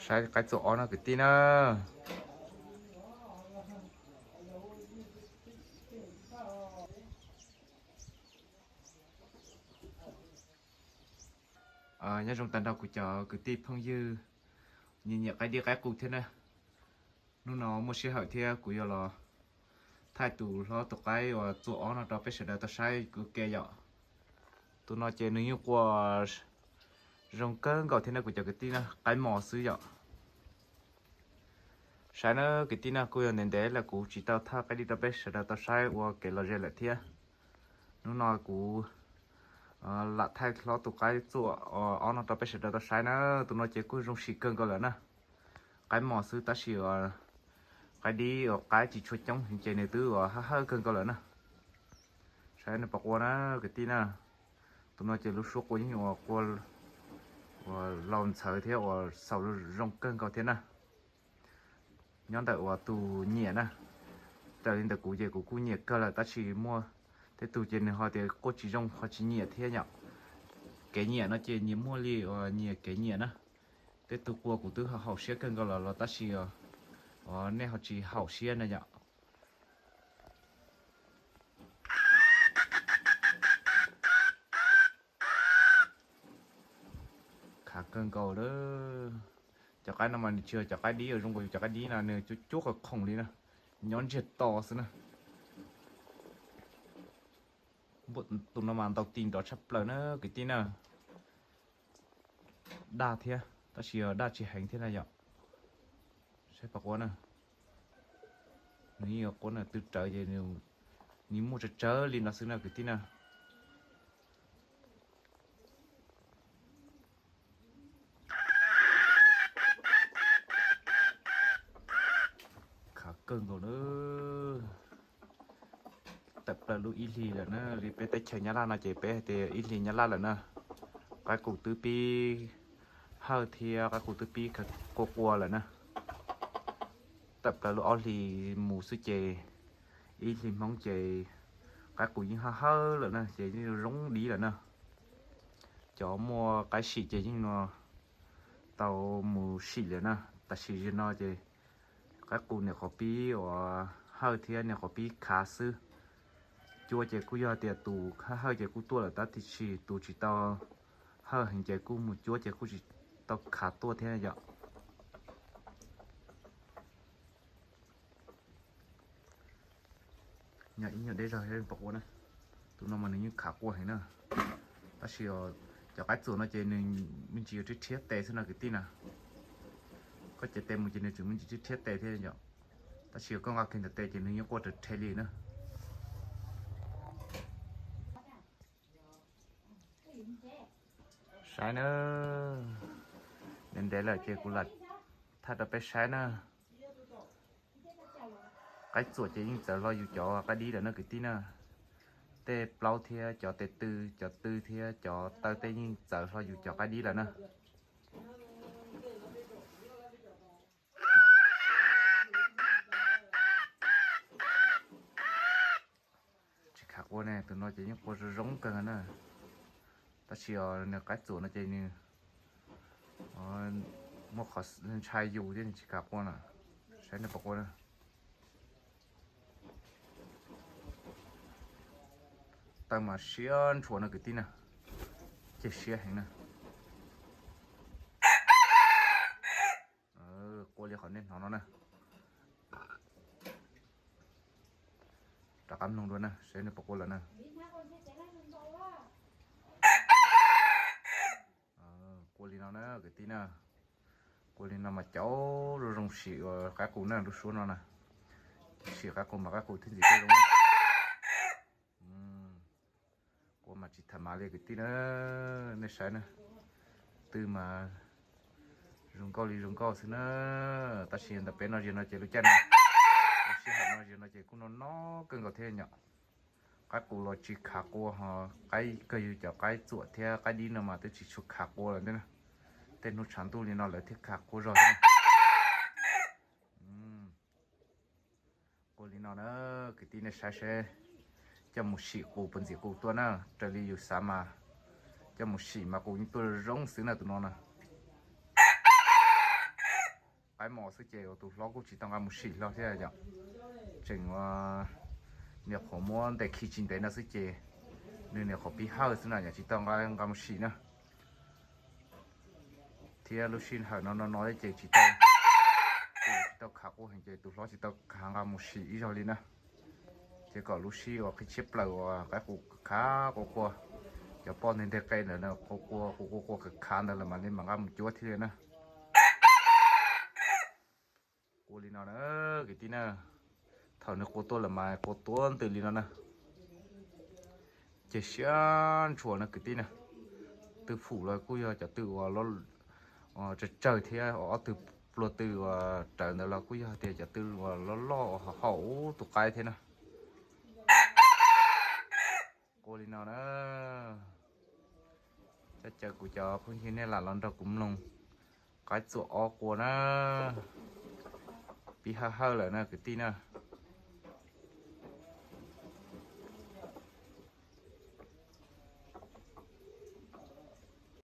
Saib qaib txuam ob no kwv tij na. Nyob zoo tag nrho kuv cov kwv tij phooj ywg nyiam nyiam qaib dib qaib qus thiab na. Hnub no muaj sij hawm thiab kuv yuav los thaij tus hlob tus qaib uas txuam ob no rau peb sawv daws tau saib ua ke yom. Tus no ces nws yeej qua zoo kawg nkaus thiab na kuv cov kwv tij na, qaib mos xwb yom. Saib na kwv tij na, kuj yog ntev ntev lawm kuv tsis tau thaij qaib dib rau peb sawv daws tau saib ua kev lom zem lawm thiab. Hnub no kuv lam thaij hlob tus qaib txuam ob no rau peb sawv daws tau saib na. Tus no ces kuj zoo sim kawg nkaus lawm na. Qaib mos xwb tab sis qaib dib uas qaib tsis tshua coob ces nws twb uas haj hawj kawg nkaus lawm na. Saib nws puas qua na kwv tij na. Tus no ces lub suab qua yeej uas qua uas laus ntxhawv thiab uas xaus zoo kawg nkaus thiab na. Nyob ntawm uas tus nyiam na, raws li ntawm kuv ces kuv kuj nyiam kawg lawm tab sis muaj tej tus ces nws ho tias qua tsis zoo ho tsis nyiam thiab yom. Kev nyiam no ces nyias muaj li uas nyias kev nyiam na. Tej tus qua kuv twb haum siab kawg nkaus los los tab sis nej ho tsis haum siab na yom. Khav kawg nkaus lawm. Cov qaib no mas nws tsis yog cov qaib dib zoo nkaus, cov qaib dib no nws cuab cuab qhov khoom li na, nyob ntsiag to xwb na. Tus no mas ntaus ti nrov tshaj plaws na kwv tij na. Daj thiab tab sis daj tsis heev thiab na yom. Saib puas qua na. Nws yeej yuav qua na, tw rawv ces nws muaj tsawg tsawg li no xwb na kwv tij na. Khav kawg nkaus na. Tawm plaws lub ib hlis lawm na, li peb teb chaws Nyab Laj no ces peb hais tias ib hlis Nyab Laj lawm na. Qaib qus twb pib hawj thiab qaib qus twb pib qua qua lawm na. Tawm plaws lub ob hlis mus xwb ces ib hlis Hmoob ces qaib qus yeej haj hawj lawm na, ces yeej zoo dib lawm na. Cov muaj qaib sim ces yeej no tau mus sim lawm na. Tam sim no ces qaib qus niam qhuav pib uas hawj thiab niam qhuav pib khav xwb. Cuab ces kuj yog tias tus haj hawj ces kuj tuaj lawm tab sis tus tsis tau hawj heev ces kuj mus cuab ces kuj tsis tau khav tuaj thiab yom. Nyob ib nyuag deb zog puas qua na. Tus no mas nws yeej khav qua heev na. Tab sis cov qaib txuam no ces nws me ntsis yuav rhiab rhiab tes xwb no kwv tij na. Koj cev tes mus ces nws tseem me ntsis rhiab rhiab tes thiab yom. Tab sis koj nqa kiag ntawm tes ces nws yeej qua raws rhe li na. Saib na, ntev ntev lawm ces kuv lam thaij rau peb saib na. Qaib txuam ces yeej txawv hlo yus cov qaib dib lawm na kwv tij na. Tej plaub thiab cov tes tw, cov tw thiab cov taw tej yeej txawv hlo yus cov qaib dib lawm na. Tsis khav qua ne, tus no ces yeej qua zoo zoo kawg na. Tab sis os nws qaib txuam no ces nws muaj qhov ntshai yus thiab nws tsis khav qua na. Saib nws puas qua na. Taw mas siab ntshua no kwv tij na, ceg siab heev na. Qua li qhov nej hnov no na. Rov qab mloog dua na, saib nws puas qua lawm na. Qua li no na kwv tij na. Qua li no mas cov zoo zoo sim uas qaib qus na, lub suab no na. Sim qaib qus mas qaib qus thiaj ntxim thiaj zoo na. Qua mas tsis tham mas li kwv tij na, nej saib na. Tw mas zoo nkauj li zoo nkauj xwb na. Tab sis ntawm peb no ziag no ces lub caij no, lub sij hawm no ziag no ces kuj no no kawg nkaus thiab nyom. Qaib qus los tsis khav qua ho qaib kawg yus cov qaib txuam thiab qaib dib no mas twb tsis tshua khav qua lawm ntej na. Tej hnub tshav ntuj li no lawv thiaj khav qua zog thiab. Qua li no na, kwv tij nej saib seb coj mus sim qus puas ntxim qus tuaj na. Raws li yus xav mas coj mus sim mas qus yeej tuaj zoo xwb na tus no na. qaib mos xwb ces tus hlob kuj tsis tau nqa mus sim hlo thiab yom. Tseem ua niam qhuav muab ntes khi tsis ntev no xwb ces nws niam qhuav pib hawj xwb na yom, tsis tau nqa mus sim na. Thiab lub sij hawm no no no ces tsis tau, tsis tau khav quaj heev ces tus hlob tsis tau khav nqa mus sim ib zaug li na. Ces kom lub sij uas qhib tshiab plaws uas qaib qus khav quaj quaj, cov poj nteg nteg qe ntawd quaj quaj quaj quaj khav khav ntawd lawm mam li mam nqa mus cuab thiab li na. Quaj li no na kwv tib na. Thaum nws quaj tuaj lawm mas quaj tuaj ntws li no na. Ces siab ntshua na kwv tib na. Tw fum los kuj yog cov tw uas tsawg tsawg thiab, ob tw pluag tw uas rawv ntawd los kuj yog tias cov tw uas loj loj uas haum tus qaib thiab na. Quaj li no na. Coj caw kuv cov phooj ywg nej lam los nrog kuv mloog qaib txuam ob quaj na. Pib hawj hawj lawm na kwv tij na.